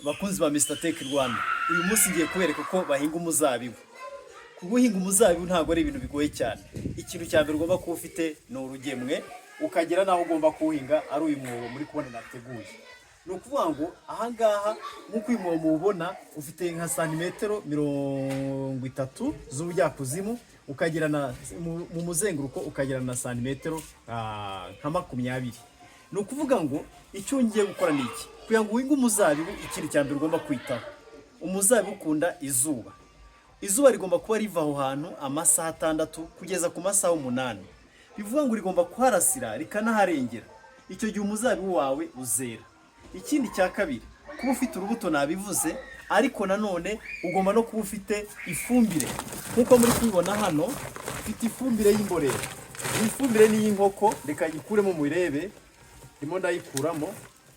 Bakunzi ba Mr Tech Rwanda, uyu munsi ngiye kubereka uko bahinga umuzabibu. Kuguhinga umuzabibu ntabwo ari ibintu bigoye cyane. Ikintu cya mbere ugomba kuba ufite ni urugemwe, ukagera n'aho ugomba kuwuhinga, ari uyu mwobo muri kubona nateguye. Ni ukuvuga ngo ahangaha, nk'uko uyu mwobo muwubona, ufite nka santimetero 30 z'ubujyakuzimu, ukagira na mu muzenguruko ukagira na santimetero nka 20. Ni ukuvuga ngo icyo ngiye gukora ni iki? Kugira ngo uhinge umuzabibu, ikintu cya mbere ugomba kwitaho, umuzabibu ukunda izuba. Izuba rigomba kuba riva aho hantu amasaha 6 kugeza ku masaha 8. Bivuga ngo rigomba kuharasira rikanaharengera. Icyo gihe umuzabibu wawe uzera. Ikindi cya kabiri, kuba ufite urubuto nabivuze, ariko nanone ugomba no kuba ufite ifumbire. Nk'uko muri kubibona hano, ufite ifumbire y'imborera. Iyi fumbire ni iy'inkoko, reka nyikuremo murebe. Ndimo ndayikuramo.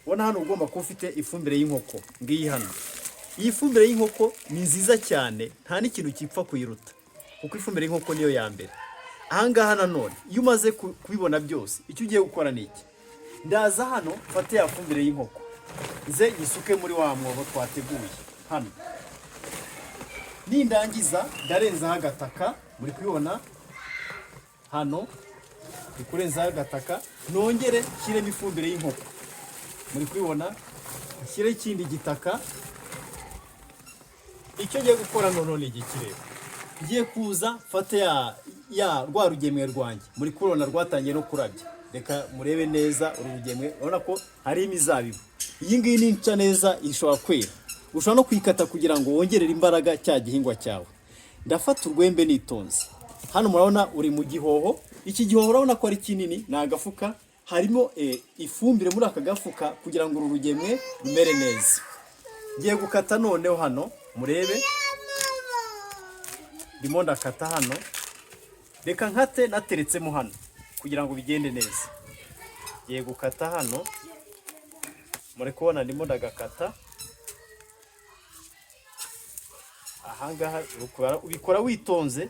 Ubona hano ugomba kuba ufite ifumbire y'inkoko, ngiyi hano. Iyi fumbire y'inkoko ni nziza cyane, nta n'ikintu kipfa kuyiruta, kuko ifumbire y'inkoko niyo ya mbere. Ahangaha nanone, iyo umaze kubibona byose, icyo ugiye gukora ni iki? Ndaza hano mfate ya fumbire y'inkoko, nze nyisuke muri wa mwobo twateguye hano. Nindangiza ndarenzaho agataka. Muri kubibona hano, ndi kurenzaho agataka, nongere nshyiremo ifumbire y'inkoko. Muri kubibona, nshyire ikindi gitaka. Icyo ngiye gukora noneho ni igiki rero? Ngiye kuza mfate ya rwa rugemwe rwanjye. Muri kubibona rwatangiye no kurabya. Reka murebe neza uru rugemwe, urabona ko hari imizabibu. Iyi ngiyi ninca neza ishobora kwera. Ushobora no kuyikata kugira ngo wongerere imbaraga cya gihingwa cyawe. Ndafata urwembe nitonze. Hano murabona uri mu gihoho. Iki gihoho urabona ko ari kinini, ni agafuka. Harimo ifumbire muri aka gafuka kugira ngo uru rugemwe rumere neza. Ngiye gukata noneho hano, murebe, ndimo ndakata hano. Reka nkate nateretsemo hano kugira ngo bigende neza. Ngiye gukata hano, muri kubona ndimo ndagakata ahangaha. Ubikora witonze.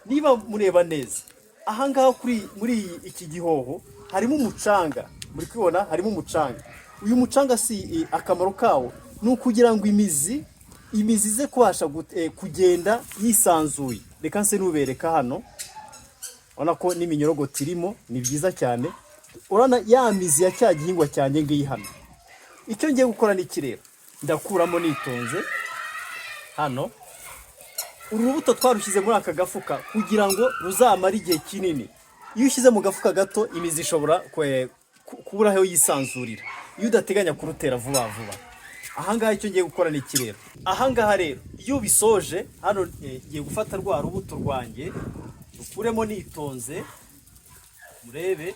Niba mureba neza ahangaha kuri muri iki gihoho harimo umucanga. Muri kubibona, harimo umucanga. Uyu mucanga si akamaro kawo ni ukugira ngo imizi ize kubasha kugenda yisanzuye. Reka nse nubereka hano, urabona ko n'iminyorogoto irimo, ni byiza cyane. Urabona ya mizi ya cya gihingwa cyanjye ngiyi hano. Icyo ngiye gukora ni iki rero? Ndakuramo nitonze hano. Uru rubuto twarushyize muri aka gafuka kugira ngo ruzamare igihe kinini. Iyo ushyize mu gafuka gato, imizi ishobora kubura aho yisanzurira, iyo udateganya kurutera vuba vuba. Ahangaha icyo ngiye gukora ni iki rero? Ahangaha rero, iyo ubisoje hano, ngiye gufata rwa rubuto rwanjye rukuremo nitonze. Murebe,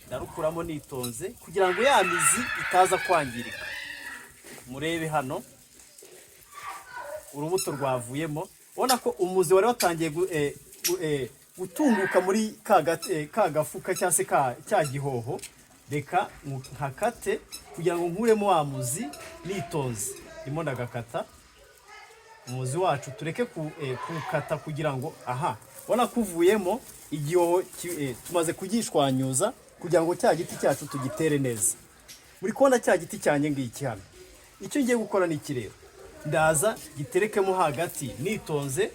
ndarukuramo nitonze kugira ngo ya mizi itaza kwangirika. Murebe hano, urubuto rwavuyemo. Ubona ko umuzi wari watangiye gutunguka muri ka gafuka cyangwa se cya gihoho. Reka nkakate kugira ngo nkuremo wa muzi nitonze. Ndimo ndagakata umuzi wacu, tureke kuwukata kugira ngo, aha, ubona ko uvuyemo. Igihoho tumaze kugishwanyuza kugira ngo cya giti cyacu tugitere neza. Muri kubona cya giti cyanjye ngiki hano. Icyo ngiye gukora ni iki rero? Ndaza giterekemo hagati nitonze.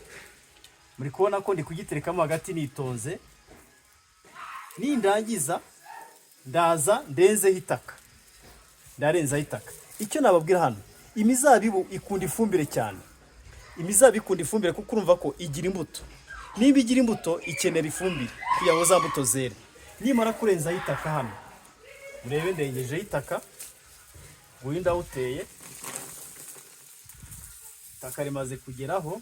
Muri kubona ko ndi kugiterekamo hagati nitonze. Nindangiza ndaza ndenzeho itaka, ndarenzaho itaka. Icyo nababwira hano, imizabibu ikunda ifumbire cyane. Imizabibu ikunda ifumbire kuko urumva ko igira imbuto. Niba igira imbuto, ikenera ifumbire kugira ngo za mbuto zere. Nimara kurenzaho itaka hano, murebe, ndengejeho itaka. Nguyu ndawuteye, itaka rimaze kugeraho.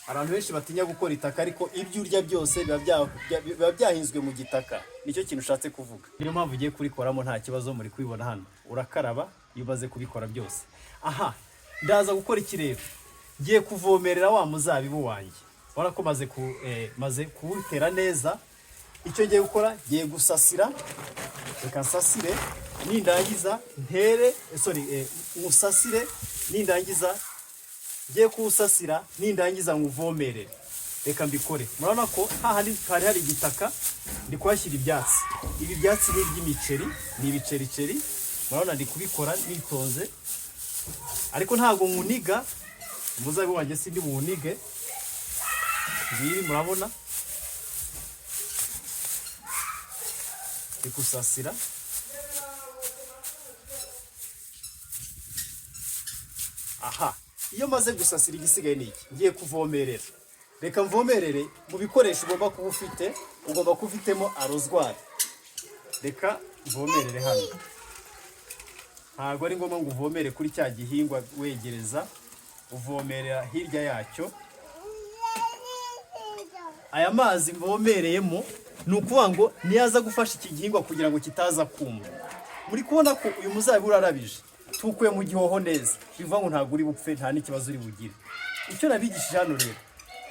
Abantu benshi batinya gukora itaka, ariko ibyo urya byose biba byahinzwe mu gitaka, nicyo kintu ushatse kuvuga. Niyo mpamvu ugiye kurikoramo nta kibazo. Muri kubibona hano, urakaraba iyo umaze kubikora byose. Aha ndaza gukora iki rero? Ngiye kuvomerera wa muzabibu wanjye. Urabona ko maze kuwutera neza. Icyo ngiye gukora, ngiye gusasira. Reka nsasire, nindangiza ntere, sorry, nkusasire. Nindangiza, ngiye kuwusasira, nindangiza nkuvomerere. Reka mbikore. Murabona ko hahandi hari hari igitaka, ndi kuhashyira ibyatsi. Ibi byatsi ni iby'imiceri, ni ibicericeri. Murabona ndi kubikora nitonze. Ariko ntabwo nywuniga umuzabibu wanjye, sindi buwunige. Ngibi murabona ndi gusasira. Aha iyo maze gusasira, igisigaye ni iki? Ngiye kuvomerera. Reka mvomerere. Mu bikoresho ugomba kuba ufite, ugomba kuba ufitemo arozwari. Reka mvomerere hano. Ntabwo ari ngombwa ngo uvomere kuri cya gihingwa wegereza, uvomerera hirya yacyo. Aya mazi mvomereyemo ni ukuvuga ngo niyo aza gufasha iki gihingwa kugira ngo kitaza kuma. Muri kubona ko uyu muzabibu urarabije, tuwukuye mu gihoho neza, bivuga ngo ntabwo uri bupfe, nta n'ikibazo uri bugire. Icyo nabigishije hano rero,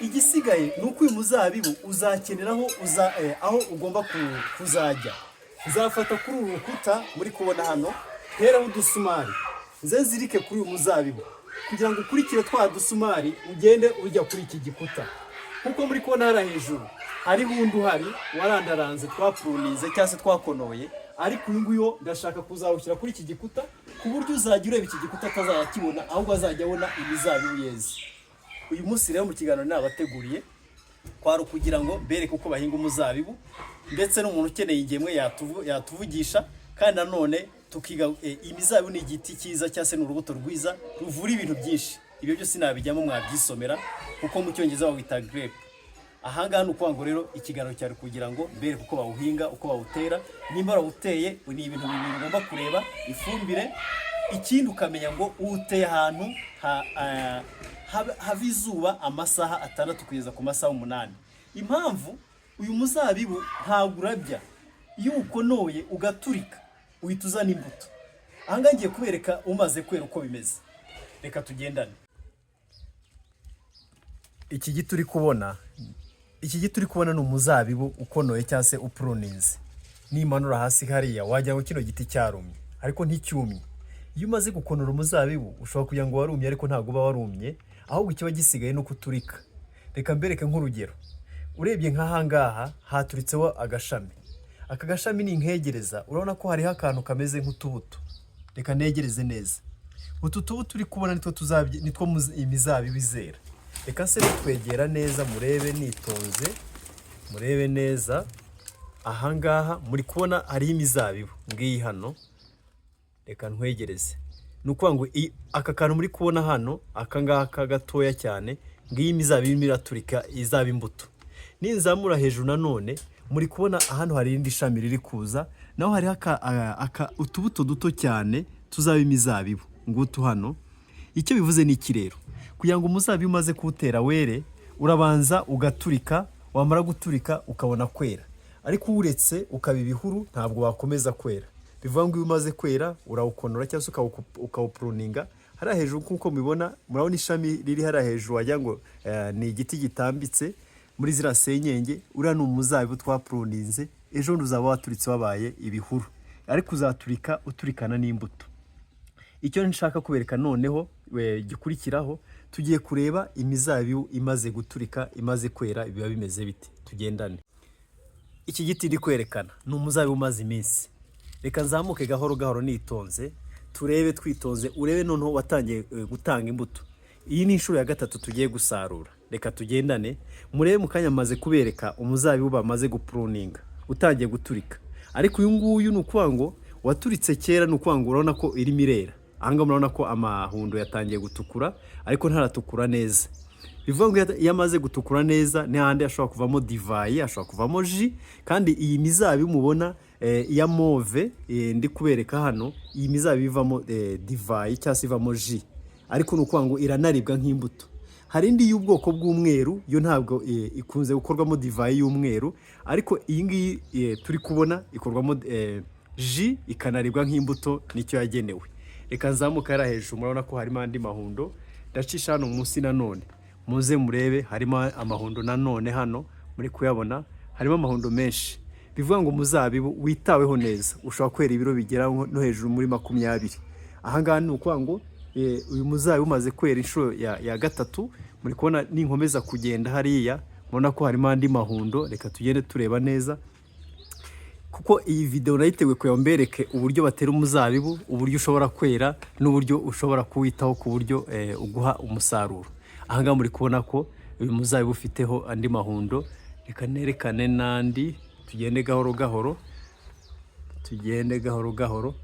igisigaye ni uko uyu muzabibu uzakeneraho uza, aho ugomba kuzajya. Nzafata kuri uru rukuta muri kubona hano, nteraho udusumari, nze nzirike kuri uyu muzabibu kugira ngo ukurikire twa dusumari ugende ujya kuri iki gikuta. Nkuko muri kubona hariya hejuru hariho undi uhari warandaranze, twapurunize cyangwa se twakonoye, ariko uyu nguyu ndashaka kuzawushyira kuri iki gikuta ku buryo uzajya ureba iki gikuta atazajya akibona, ahubwo azajya abona imizabibu yeze. Uyu munsi rero mu kiganiro nabateguriye kwari ukugira ngo mbereke uko bahinga umuzabibu, ndetse n'umuntu ukeneye ingemwe yatuvugisha. Kandi nanone tukiga imizabibu ni igiti cyiza cyangwa se ni urubuto rwiza ruvura ibintu byinshi. Ibyo byose nabijyamo mwabyisomera, kuko mu Cyongereza bawita grape. Ahangaha ni ukuvuga ngo rero ikiganiro cyari kugira ngo mbereke uko bawuhinga, uko bawutera. Nimba warawuteye, ni ibintu bibiri ugomba kureba: ifumbire, ikindi ukamenya ngo uwuteye ahantu hava izuba amasaha 6 kugeza ku masaha 8. Impamvu uyu muzabibu ntabwo urabya, iyo uwukonoye ugaturika uhita uzana imbuto. Ahangaha ngiye kubereka umaze kwera uko bimeze. Reka tugendane. Iki giti uri kubona ni umuzabibu ukonoye cyangwa se upuruninze. Nimanura hasi hariya wagira ngo kino giti cyarumye, ariko nticyumye. Iyo umaze gukonora umuzabibu ushobora kugira ngo warumye, ariko ntabwo uba warumye, ahubwo ikiba gisigaye ni uko uturika. Reka mbereke nk'urugero. Urebye nk'aha ngaha haturitseho agashami. Aka gashami ninkegereza, urabona ko hariho akantu kameze nk'utubuto. Reka negereze neza. Utu tubuto uri kubona nitwo imizabibu izera. Reka se nitwegera neza murebe nitonze, murebe neza. Aha ngaha muri kubona hariho imizabibu ngiyi hano. Reka ntwegereze. Ni ukuvuga ngo aka kantu muri kubona hano, aka ngaka gatoya cyane, ngiyi imizabibu irimo iraturika izaba imbuto. Ninzamura hejuru nanone muri kubona hano hari irindi shami riri kuza, naho hariho utubuto duto cyane tuzaba imizabibu ngutu hano. Icyo bivuze ni iki rero? Kugira ngo umuzabibu umaze kuwutera were, urabanza ugaturika, wamara guturika ukabona kwera. Ariko uwuretse ukaba ibihuru ntabwo wakomeza kwera. Bivuga ngo iyo umaze kwera urawukonora cyangwa se ukawupuruninga. Hariya hejuru nk'uko mubibona, murabona ishami riri hariya hejuru, wagira ngo ni igiti gitambitse muri ziriya senyenge. Uriya ni umuzabibu twapuruninze, ejo bundi uzaba waturitse wabaye ibihuru, ariko uzaturika uturikana n'imbuto. Icyo nshaka kubereka noneho gikurikiraho, tugiye kureba imizabibu imaze guturika, imaze kwera, biba bimeze bite. Tugendane. Iki giti ndi kwerekana ni umuzabibu umaze iminsi. Reka nzamuke gahoro gahoro nitonze, turebe twitonze, urebe noneho watangiye gutanga imbuto. Iyi ni inshuro ya gatatu tugiye gusarura. Reka tugendane murebe. Mu kanya maze kubereka umuzabibu bamaze gupuruninga utangiye guturika, ariko uyu nguyu ni ukuvuga ngo waturitse kera. Ni ukuvuga ngo urabona ko irimo irera. Aha ngaha murabona ko amahundo yatangiye gutukura, ariko ntaratukura neza. Bivuga ngo iyo amaze gutukura neza ni hahandi hashobora kuvamo divayi, hashobora kuvamo jus. Kandi iyi mizabibu mubona ya mauve ndi kubereka hano, iyi mizabibu ivamo divayi cyangwa se ivamo jus, ariko ni ukuvuga ngo iranaribwa nk'imbuto. Hari indi y'ubwoko bw'umweru, yo ntabwo ikunze gukorwamo divayi y'umweru, ariko iyi ngiyi turi kubona ikorwamo jus, ikanaribwa nk'imbuto, nicyo yagenewe. Reka nzamuka hariya hejuru, murabona ko harimo andi mahundo. Ndacisha hano munsi nanone, muze murebe, harimo amahundo nanone hano muri kuyabona, harimo amahundo menshi. Bivuga ngo umuzabibu witaweho neza ushobora kwera ibiro bigera no hejuru muri 20. Ahangaha ni ukuvuga ngo uyu muzabibu umaze kwera inshuro ya gatatu. Muri kubona ninkomeza kugenda hariya, murabona ko harimo andi mahundo. Reka tugende tureba neza. Kuko iyi video nayiteguye kugira ngo mbereke uburyo batera umuzabibu, uburyo ushobora kwera n'uburyo ushobora kuwitaho ku buryo uguha umusaruro. Aha ngaha muri kubona ko uyu muzabibu ufiteho andi mahundo. Reka nerekane n'andi, tugende gahoro gahoro, tugende gahoro gahoro.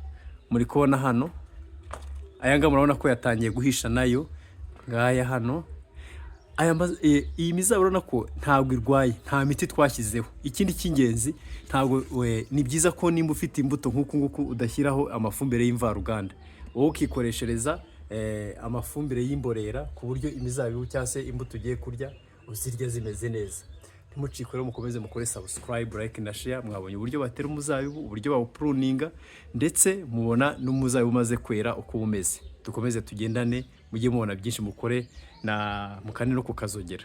Muri kubona hano aya ngaya, murabona ko yatangiye guhisha nayo. Ngaya hano iyi mizabibu, urabona ko ntabwo irwaye, nta miti twashyizeho. Ikindi cy'ingenzi, ntabwo ni byiza ko nimba ufite imbuto nk'uku nguku udashyiraho amafumbire y'imvaruganda, wowe ukikoreshereza amafumbire y'imborera, ku buryo imizabibu cyangwa se imbuto ugiye kurya uzirya zimeze neza. Ntimucikwe rero, mukomeze mukore subscribe, like na share. Mwabonye uburyo batera umuzabibu, uburyo bawupruninga, ndetse mubona n'umuzabibu umaze kwera uko umeze. Dukomeze tugendane, mujye mubona byinshi, mukore na mukane no kukazogera.